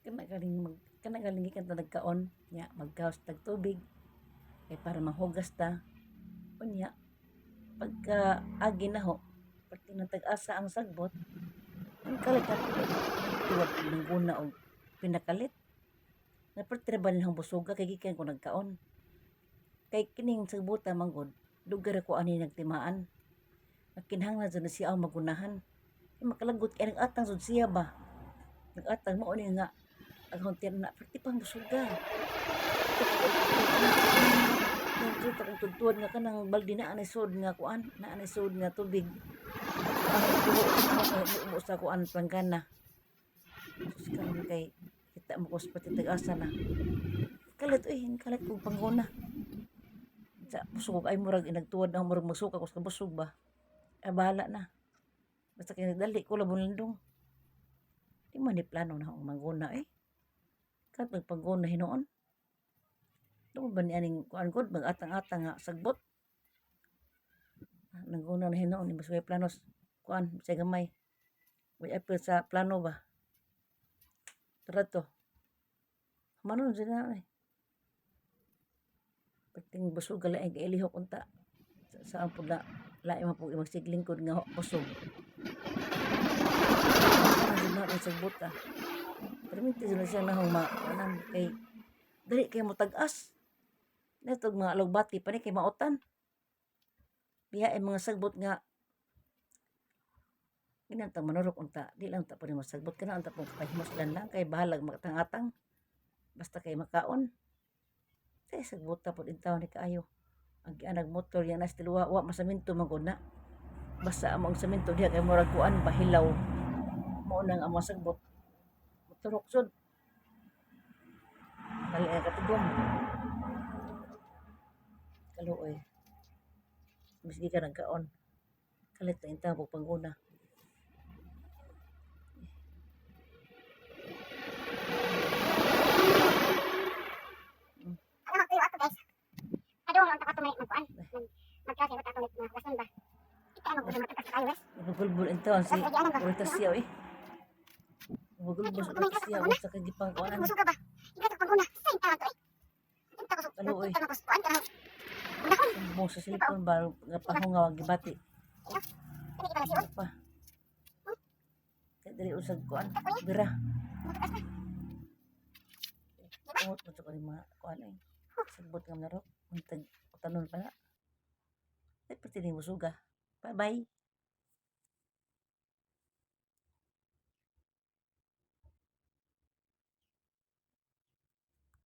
Kana galing mag kana galing gikan ta nagkaon nya, maggawas tag tubig kay para manghugas ta. Unya pagka agi naho, perti nang tag-asa ang sagbot. Ang kalit tuwad nangguna og pinakalit. Naperti ra ba nilahong busuga kay gikan ko nagkaon? Kay kining sagbuta man gud, dugay ra ko ani nagtimaan. Nagkinahanglan jud na siya ang magunahan. Kay makalagot kay nag-atang jud siya ba. Nag-atang, mao ni nga ang tiyan na perti pang busuga. Nang akong tudtuan nga kanang balde na anay sud nga kuan, na anay sud nga tubig. Ang tubo sa kuan planggana. Sus, karon kay kita mo ko sa pati tag-asa na. Kalit uy, kalit kog pangguna. Sa busog ay murag inagtuwad na, murag masuka ko sa busog ba. Ay, bahala na. Basta kay dali ko labon landong. Di man ni plano na akong mangguna eh. Kat magpangguna hinuon. Doon ba ni aning kuan gud, mag-atang-atang nga sagbot. Ah, nangguna na hinuon ni mas way planos kuan sa gamay. Way apil sa plano ba. Tara to. Manon sila eh. Perting busog laing kailihok unta. Sa ang pud lain man pud magsiglingkod nga busog. Ano na ang sagbot ah. Pero minti sila siya nahong ma anam kay dali kay mo tag-as. Netog mga alugbati pa ni kay mautan. Biya ay mga sagbot nga ginanta manurok unta, di lang ta pud masagbot kana unta pong kapahimuslan lang kay bahalag matang-atang basta kay makaon. Kay sagbot ta pud intaw ni kaayo. Ang gianag motor yan nas tiluwa, wa masaminto man gud na. Basta amo ang saminto diha kay murag kuan bahilaw. Mao nang amo sagbot. Moturok sud. Dali ang katigom. Kaluoy. Miski ka nagkaon. Kalit na intaw pag pangguna. Ano magtuyo ato, guys? Adong lang ato may magkuan. Magklase ba ato may hugasan ba? Ika ano gud matatas kayo, guys. Nagugulbul intaw si Oritasya eh. Nagugulbul sa Oritasya sa kagipang kuanan. Busog ka ba? Ika ta pangguna. Sa inta to eh. Inta ko Kaluoy. inta ko kuan ka. Unahon. Sumbong sa cellphone ba nga pahungaw ang gibati. Kani ibala siyon. Ano pa? Kay dili usag kuan. Bira. Matatas na. Tungot mo to mga kuan eh. Sagbot nga narok. Untag utanon pa na. Ay, pati ni musuga. Bye-bye.